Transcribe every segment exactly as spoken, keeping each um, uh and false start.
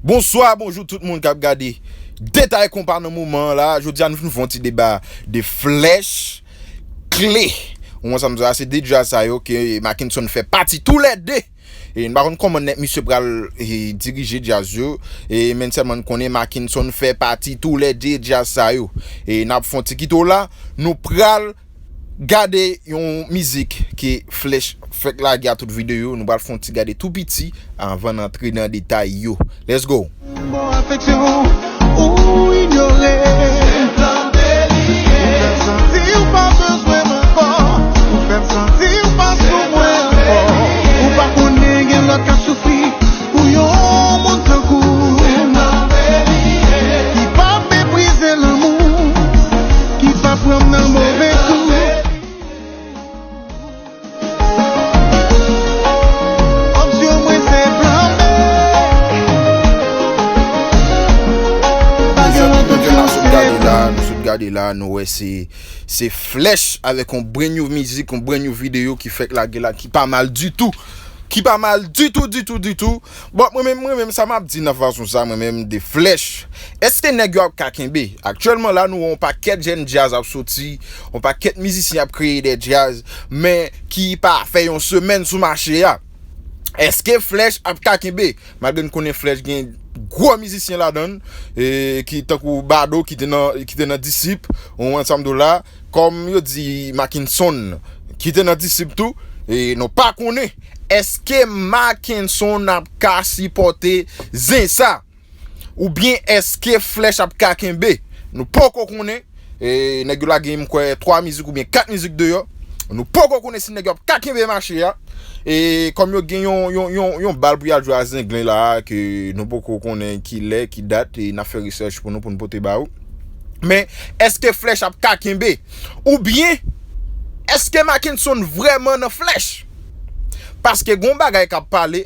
Bonswa, bonjou tout moun k ap gade Detay Konpa nan moman an la. Jodi a nou vin fè yon ti deba de Flèch, Kle. Ou wè sa m di a, se de djaz sa yo ke Mackenson fè pati toulède. E n pa konn kòman nèt misye pral e, dirije djaz yo. E men sèlman n konnen Mackenson fè pati toulède djaz sa yo. E n ap fè yon ti kite w la. Nou pral gade yon mizik ke Flèch fèk lage a tout videyo. Nou pral fè yon ti gade tou piti anvan n antre nan detay yo. Let's go! Bon afeksyon ou inyore. Ou fè m santi ou pa bezwen m ankò. Ou fè m santi ou pa sou mwen ankò. Ou pa konnen gen lòt k ap soufri pou yon moun tankou m ki p ap meprize lanmou, ki p ap pran m nan move kou. Opsyon mwen se flanbe. Mezanmi, nou sot gade la, nou sot gade la, nou wè se, se Flèch avèk yon brand new mizik, yon brand new videyo ki fèk lage la, ki pa mal ditou. Ki pa mal ditou, ditou, ditou. Bon, mwen menm, mwen menm, sa m ap di nan fason sa, mwen menm, de Flèch. Èske nèg yo ap ka kenbe? Aktyèlman la, nou wè yon pakèt jèn djaz ap soti, yon pakèt mizisyen ap kreye de djaz, men ki pa fè yon semèn sou mache a. Èske Flèch ap ka kenbe? Malgre n konnen Flèch gen gwo mizisyen ladan l, e, ki tankou Bado, ki te nan, ki te nan Disip, ou wè sa m di w la, kòm yo di Mackenson, ki te nan Disip tou, e nou pa konnen. Èske Mackenson ap ka sipòte zen sa? Oubyen èske Flèch ap ka kenbe? Nou poko konnen. E nèg yo lage m kwè twa mizik oubyen kat mizik deyò. Nou poko konnen si nèg yo ap ka kenbe mache a. E kòm yo gen yon, yon, yon, yon bal pou y al jwe a Zenglen la, ke nou poko konnen ki lè, ki dat, e n ap fè resèch pou nou, pou n pote ba ou. Men, èske Flèch ap ka kenbe? Oubyen, èske Mackenson vrèman nan Flèch? Paske gon bagay k ap pale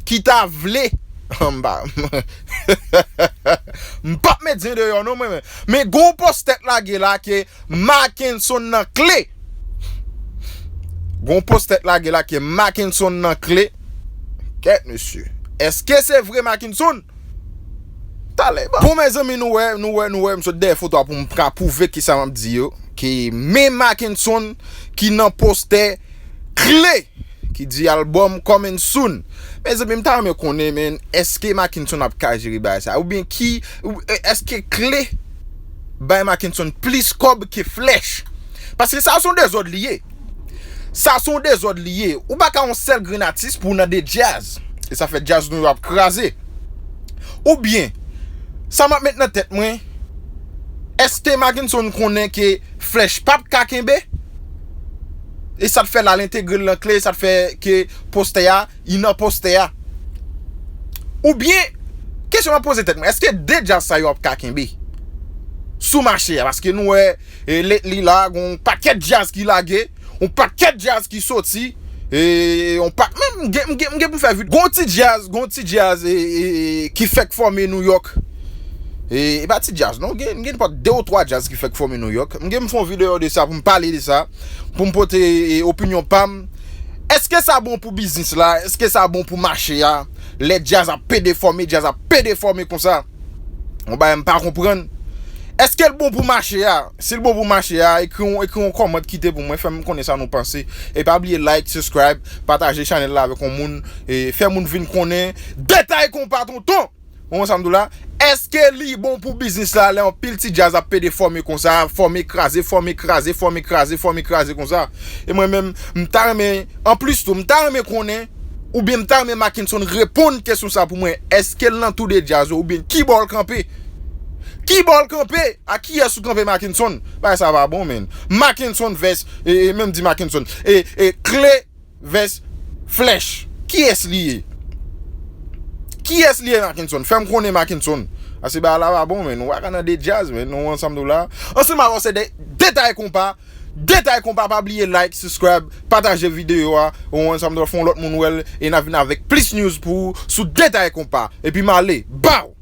ki ta vle, m pa, m p ap met zen deyò non mwen menm. Men gon postè k lage la ke Mackenson nan kle. Gon postè k lage la ke Mackenson nan kle. Kèt mesye. Èske se vre Mackenson? Talè, bon. Bon, mezanmi, nou wè, nou wè, nou wè, m sot dèyè foto a pou m ka pwouve ki sa m ap di yo. Ki men Mackenson ki nan postè Kle, ki di album coming soon. Mezanmi, m ta renmen konnen, men, èske Mackenson ap ka jere bagay sa? Oubyen ki, ou, e, èske Kle bay Mackenson plis kòb ke Flèch? Paske sa se yon dezòd li ye. Sa se yon dezòd li ye. Ou pa ka yon sèl grenn atis pou w nan de djaz. E sa fè djaz nou yo ap kraze. Oubyen, sa m ap met nan tèt mwen, èske Mackenson konnen ke Flèch p ap ka kenbe? E sa t fè l al entegre l nan Kle, sa t fè ke postè a, li nan postè a. Oubyen, kesyon m ap poze tèt mwen, èske de djaz sa yo ap ka kenbe sou mache a? Paske nou wè, e, lately la, gon pakèt djaz ki lage, yon pakèt djaz ki soti, e, yon pa, menm, m gen, m gen, m gen pou m fè vit. Gon ti djaz, gon ti djaz, e, e, e, ki fèk fòme Nouyòk. E, e pa ti djaz, non, gen, m gen nenpòt de ou twa djaz ki fèk fòme Nouyòk. M gen m fè yon videyo de sa pou m pale de sa, pou m pote, e, opinyon pa m. Èske sa bon pou biznis la? Èske sa bon pou mache a? Lè djaz ap pede fòme, djaz ap pede fòme konsa. Yon bagay m pa konprann. Èske l bon pou mache a? Si l bon pou mache a, ekri yon, ekri yon kòmant kite pou mwen, fè m konnen sa nou panse. E pa bliye like, subscribe, pataje chanèl la avèk yon moun, e fè moun vin konnen Detay Konpa tonton! Ou wè sa m di w la? Èske li bon pou biznis la, lè yon pil ti djaz ap pede fòme konsa, fòme kraze, fòme kraze, fòme kraze, fòme kraze konsa? E mwen menm, m ta renmen, anplis tou, m ta renmen konnen, oubyen m ta renmen Mackenson reponn kesyon sa pou mwen. Èske l nan tou de djaz yo, oubyen ki bò l kanpe? Ki bò l kanpe? A kiyès ou kanpe, Mackenson? Bagay sa pa bon, menn. Mackenson vs, e, e, menm di Mackenson. E, e, Kle vs Flèch. Kiyès li ye? Kiyès li ye, Mackenson? Fè m konnen, Mackenson. Paske bagay la pa bon, menn. Nou pa ka nan de djaz, menn. Nou ansanm nou la. Ansanm avè w se de, Detay Konpa. Detay Konpa, pa bliye like, subscribe, pataje videyo a. Ou ansanm nou fè yon lòt moun wè l. E n a vin avèk plis news pou ou sou Detay Konpa. Epi m ale. Baw!